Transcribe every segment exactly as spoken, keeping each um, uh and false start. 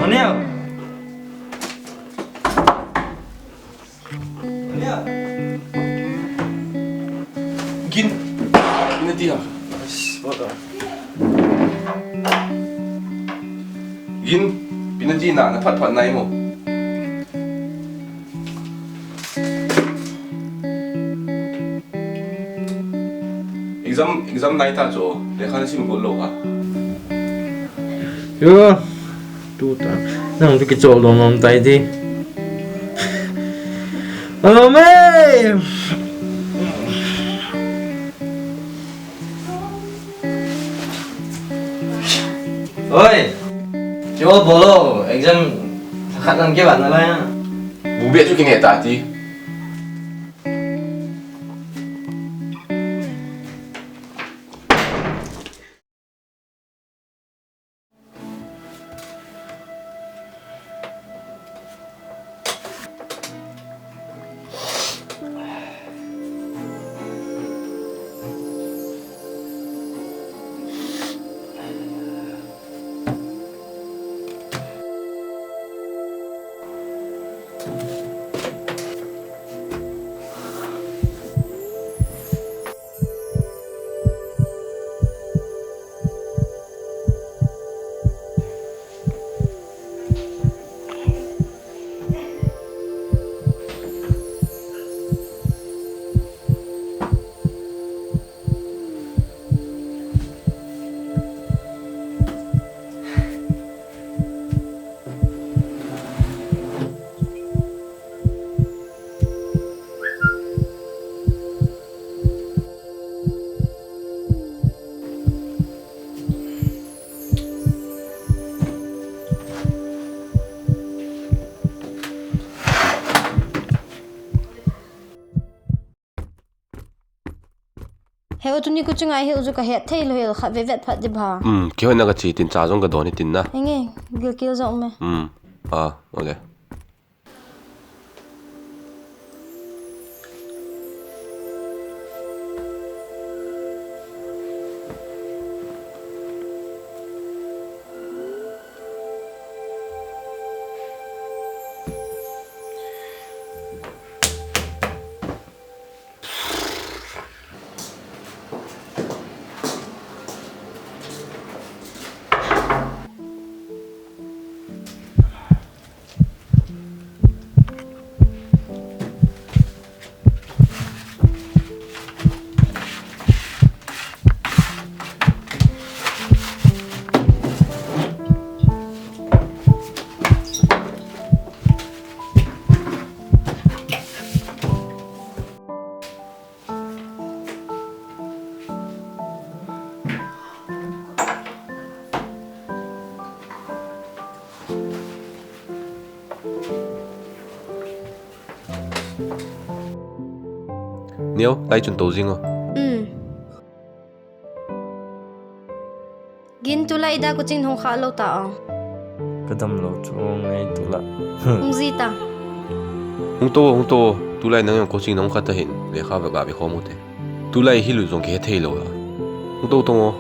Neo. Neo. Gin. Ina ti ha. Gin. Ina ti na, na phat phat nai mo. Exam, exam nai ta chu, lekha na sim got lou ha. Yo, tu ta. Nang tu kichol dong nom tai ti. Alo me. Oi. Yo bolo, exam khat lang ke ban na la ya. Bu be chu kinge ta ti. He u, tuni coaching a hi u chu ka het thei lou, hel khat ve vet phat di ba. Hmm, keiho na ka che tin cha jong ka don hi tin na. Enge, gilkel jong um e. Hmm, ah, ole. Neo, lai chun tou jing o. Um. Gin, tulai ida coaching hung kha lou ta o. Ka dam lou chu ngai tulai. Hung ji ta. Hung tou, hung tou. Tulai nang jong coaching nahung kha ta hin. Lekha va ga ve khom u te. Tulai hi lu jong kihe thei lou la. Hung tou tou o.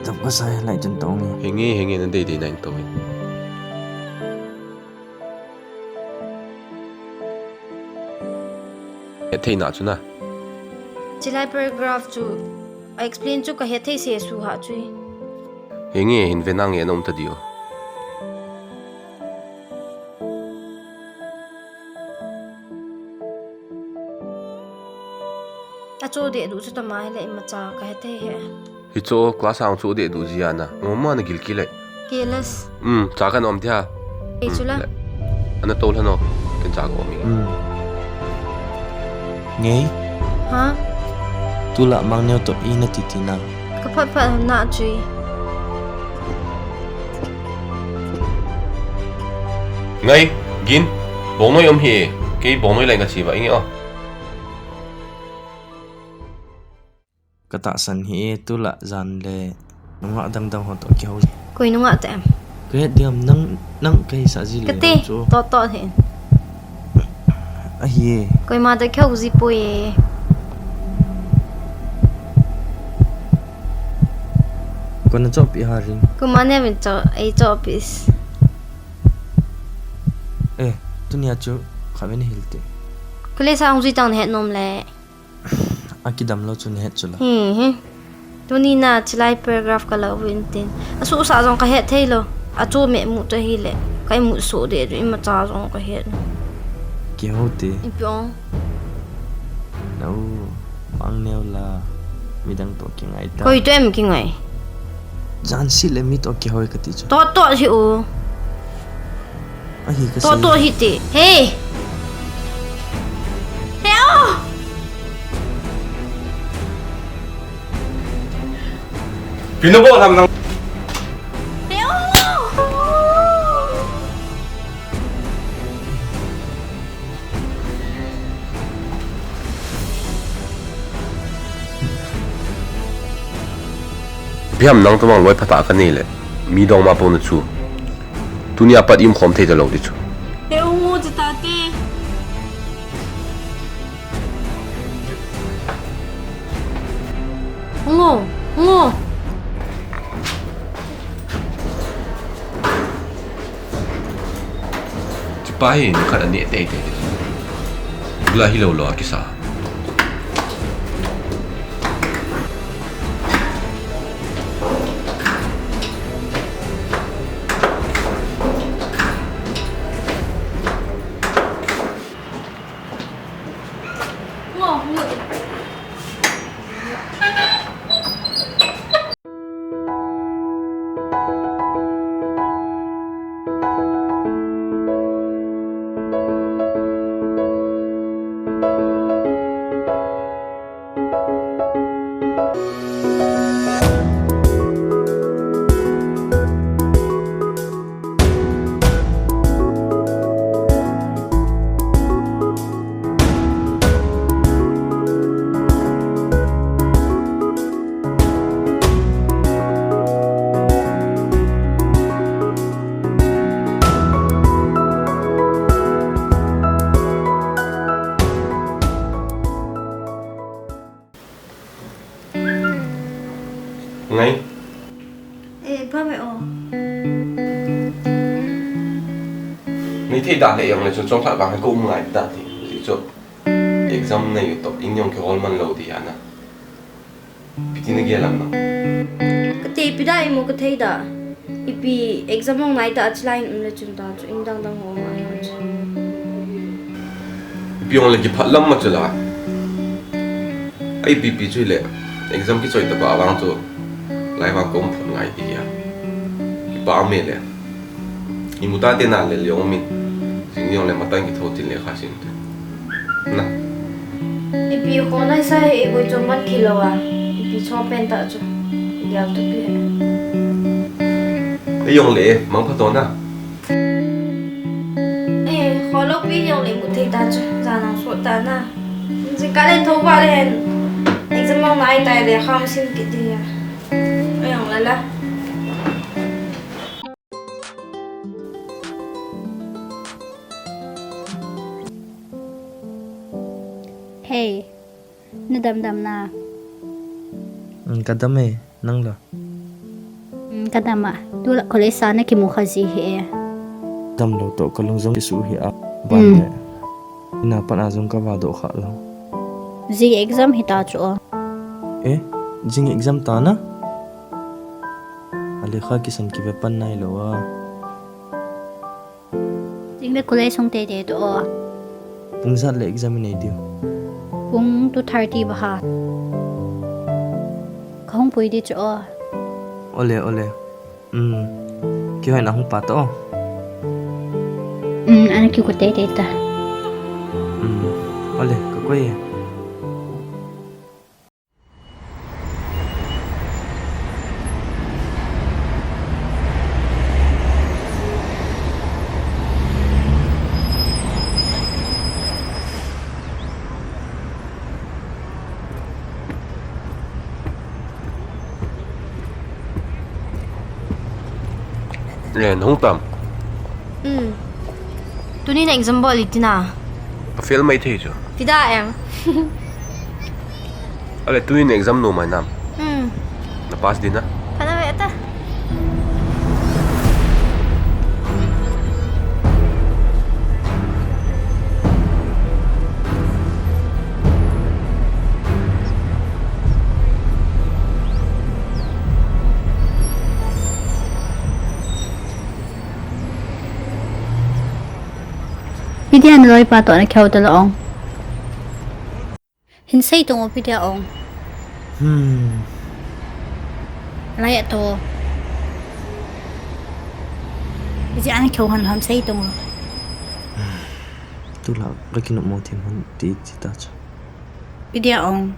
Dam ka sa lai chun tou nge. Henge, henge, na dei dei na in tou in. Hethei na chu na. Chilai paragraph chu, a explain chu ka hethei se su ha chu. Henge hin ve nange na um ta diu. A chu de du chu tama hi le imacha ka hethei he. Hichu class a chu de du jia na. Ngoma na gil kile. Careless. Um, cha ka nom thia. Ei chu la. Ana to lhano. Ken cha ko mi. Um. Ngei? Ha? Tula mang neo to i na titi na. Ka phat phat na chui. Ngai, gin. Bongnoi om hi. Kei bongnoi lai nga chi va inge o. Ka tahsan hi e, tula jan le nungah dangdang ho to kihou. Koi nungah te em? Ka het diam nang, nang ka hisa ji le. Ka te, to to he. Ahi e. Koima to kihou ji poi e. Kona chohpeh ha ring. Kuma ne min cho, ei chohpeh. Eh, tunia chu khatvei nahil te. Kule sang jui tang nahet nom le. Akidam lou chu nahet chu la. Hi hi. Tuni na chilai paragraph kalo uvin tin. Asuhsah jong kahet thei lou. Achu me mu chu ahile. Ka imu soh de chu imacha jong kahet. Kihou te. Ipi ong. Nau, mang neo la. Midang toh kingai ta. Koi toh em kingai. Jansi le mi toh kihou kati chu. Toh toh hi u. Ahi ka to sei. To hi te. Hey! Hey, oh! Pina bol ham nang. Hey, oh! Ipi ham nang tobang loi phatah kanei le, mi dongma pou na chu. Tunia pat i umkhom thei talou di chu. He u ngo chu tate. Ngo, ngo. Chupa hi nikhat aneh teitei. Bula hilou lou a kisa. Ngai. Eh, pa me o. Nei thei da le jong le chun chomkhat vang ko um ngai da ti. Ti chu. Exam nei u toh, in jong kihol man lou di ana. Ipi ti na gel am nang. Ka tepi da imu ka thei da. Ipi exam long nai ta a chilai in um le chun ta chu in dang dang ho ngai ho chu. Ipi jong le kiphat lam ma chu la. Ai ipi ipi chu le exam kichoi ta pa vang chu. Lai vang ka um phot ngai ti a. Kipa me le. Imu ta te na le liong min. Jing jong le matang kithou tin lekha sim te. Na. Ipi kho nai sa he, koi chom man kilou a. Ipi chom pen ta chu. Gel tu pi he. Ei jong le, mang pha to na. Eh, kho lou pi jong le mu thei ta chu. Jan ang so ta na. Jing ka le tho ba le hen. Exam mang nai tai le kham sim kit di ya. Ei jong le la. Hey, na dam dam na? Mm, ka dam e, nang la? Mm, ka dam a. Tu la college sa na kimu kha ji hi e. Dam lou toh ka lung jong kisu hi a. Ban le. Ina pan a jong ka va doh kha lou. Jing exam hi ta chu o. Eh, jing exam ta na? A lekha kisan kive pan nai lou a. Jing le college hung teitei to o. Pung jat le exam nei diu? Pung two thirty baha. Ka hung pui di chu o. Ole, ole. Um. Kihoi na hung pa to o. Um, ana kiu ka teitei ta. Um. Ole, ka koi e. Len hung tam. Um. Tuni na exam bol i tina. Ka fail mai thei chu. Pida em. Ale tuni na exam nom mai nam. Um. Na pass di na. Phana ve ta. Ipi dia naloipa toh nakihou talou ong. Hin sei tong o, ipi dia ong. Hmm. Lai a to. Ipi dia nakihou hon ham sei tong o. Tulai kakinopmo thim hon ti ti ta chu. Ipi dia ong.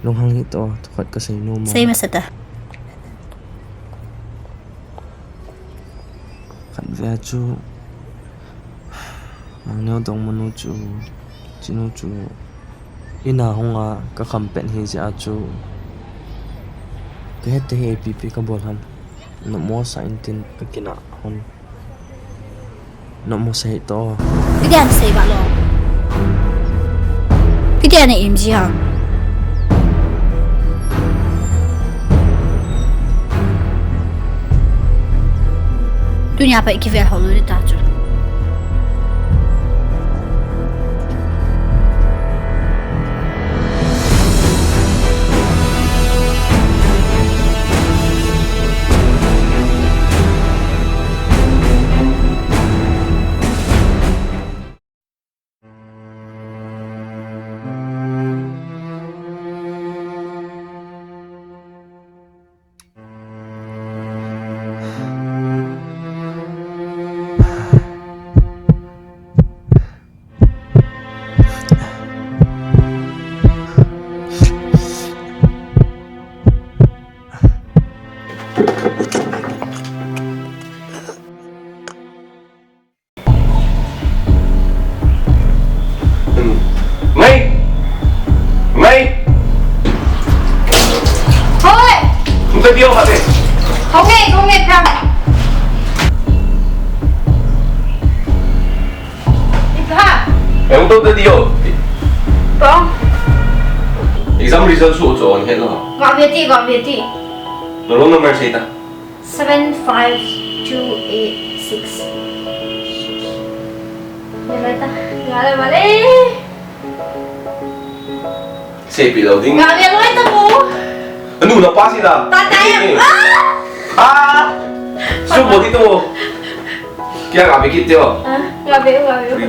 Lunghang hih tao, thukhat kasei nom a. Sei masa ta. Khatvei a chu, Mangneo Dongmanu chu, chinu chu, ina hung a kakham pet hi jeh a chu, kahet tahih ipi ipi kabol ham. Nopmo sah intin kakinah hon. Nopmo sah hih tao. Ipi dia nasei vah lou. Ipi dia na im ji ham. Tunia pat kivel hou lou ding ta chu. Ngai! Ngai! Hoi! Hung ta diu khat e. Hung e, hung e, pram. Ipi ham? E, hung ta diu. Pram. Exam result chu chu on he lo. Ga ve ti, ga ve ti. Na roll number sei ta. Seven five two eight six. Vale, vale. Seipeh lou ding. Ngah ve loi ta mo. Anu, napa si la. Ta ta ya. Eh, eh. Ah! Ah! Su mo ti tu. Kya ngah ve kit teo? Ah, ngah ve, ngah ve.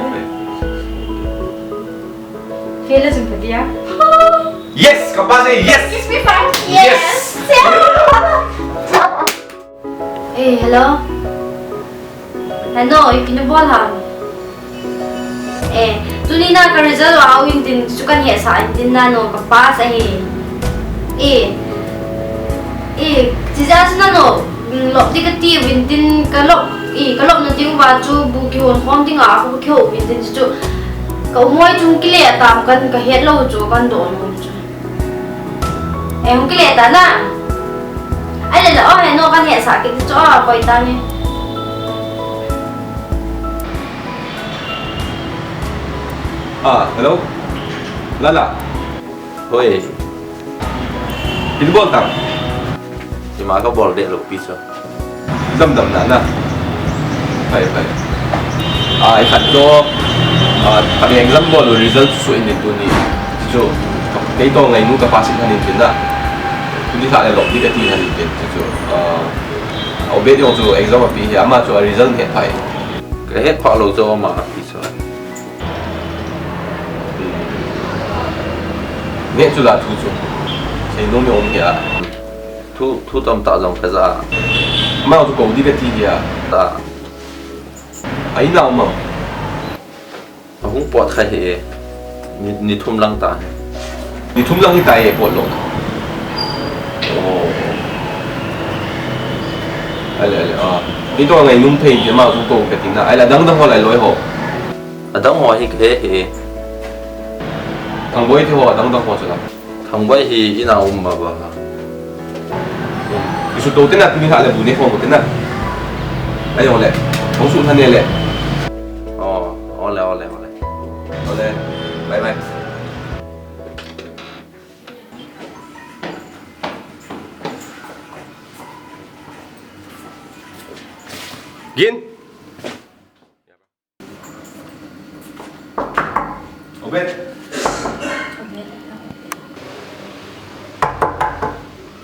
Fail le jing pha dia. Yes, ka pass e, yes. Yes. Eh, hello. Hello, ipi nabol ham? Eh, tuni na ka result a au intin, chu kan hesah intin nano ka pass ahi. Eh, eh, chija chu nano, mm, lop ding kati u intin ka lop, eh, ka lopna ding uva chu bu kihon khom dinga ka bu kihou intin chu ka umoi chu kile tam kan ka het lou chu kan don u chu. Eh, hung kile ta na. Ai le le, oh, he, no kan hesah kit chu, oh, koi ta ni. Ah, hello. Lala. Hoi. Ipi bol tam? Ima ka bol deh lou pi chu. Damdam na na. Phai, phai. Ah, i khat chu, ah, khat exam bol u result chu in din tuni. Chu, kei toh ngainu ka pass in han in tin na. Tuni khat le lop ding kati han in tin. Chu, ah, Obed jong chu exam api hi ama chu a result het phai. Ka het phah lou chu ama api chu. Neh chu la thu chu. Seinom i um hi a. Thu, thu tamtah jong ka ja. Amau chu kou ding kati hi a. Ta. A in a um am? Ahung pot kha hi e. Ni, ni thum lang ta hi. Ni thum lang hi ta e pot lou. Oh. Ale, ale, ah. Kei toh ngainom thei ti amau chu kou kati na. Ale, adang dang ho lai loi ho. Adang ho hi ka he hi e. Thangboi te ho, adang dang ho chu la. Thangboi hi in a um ma ba. Isu to te na, tuni khat le bu ne phong te na. Ai ole. Hung su tha ne le. Oh, ole, ole, ole. Ole. Bye bye. Gin. Obed.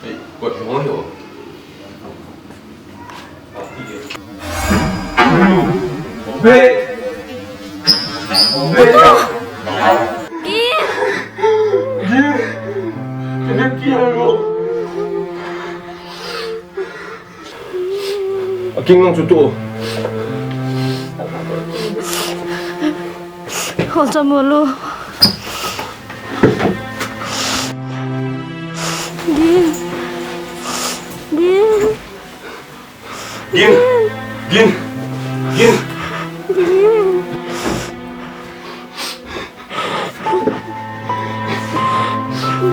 Hey, kot mo yo. Obed. Aking lang chu tu. Ho cha mo lo. Gin. Gin. Gin. Gin. Gin.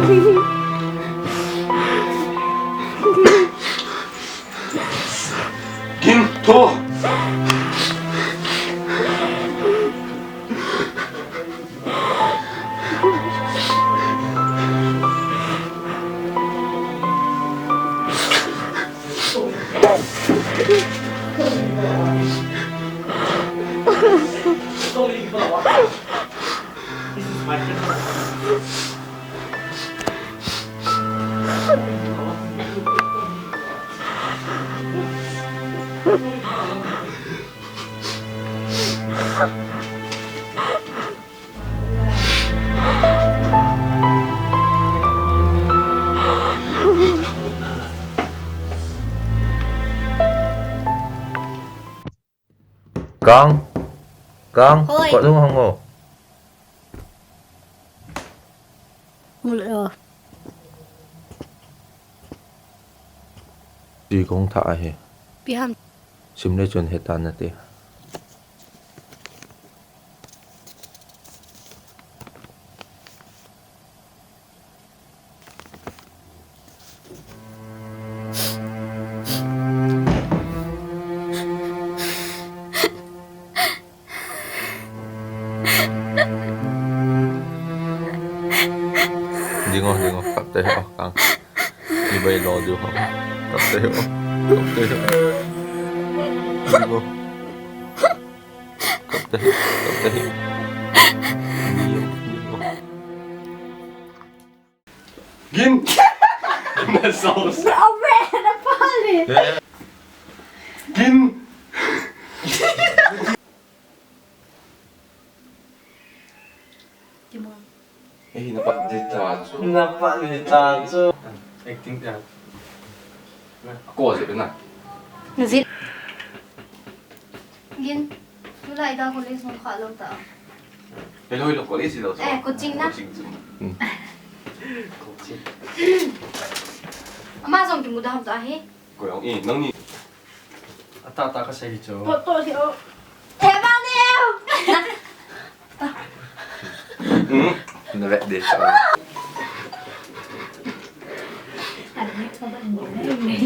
Gin. Gin, tho. Kang, Kang, hoi. Koi lung hang o. Mul o. Ti kong tha ahi. Pi ham. Sim le chun he ta na te. Ding o, ding o, kap te ho, Kang. Ni bai lo diu ho. Kap te ho, kap te ho. Ding o. Kap te ho, kap te ho. Ni o, ni o. Gin. Gin na sauce. Awe, na pale. Gin. Timon. Eh, na pa di ta chu. Na pa di ta chu. Acting ta. Ko je na. Zit. Gin, tulai da college hung kha lou ta. Hello, hello, college lo. Eh, coaching na. Coaching chu. Hmm. Coaching. Ama jong kimu da ham ta hi. Ko jong, eh, nang ni. Ata ta ka sei chu. To, to si o. Eh, ba ni. Hmm. Na vet de chu. Ani ka ban ni.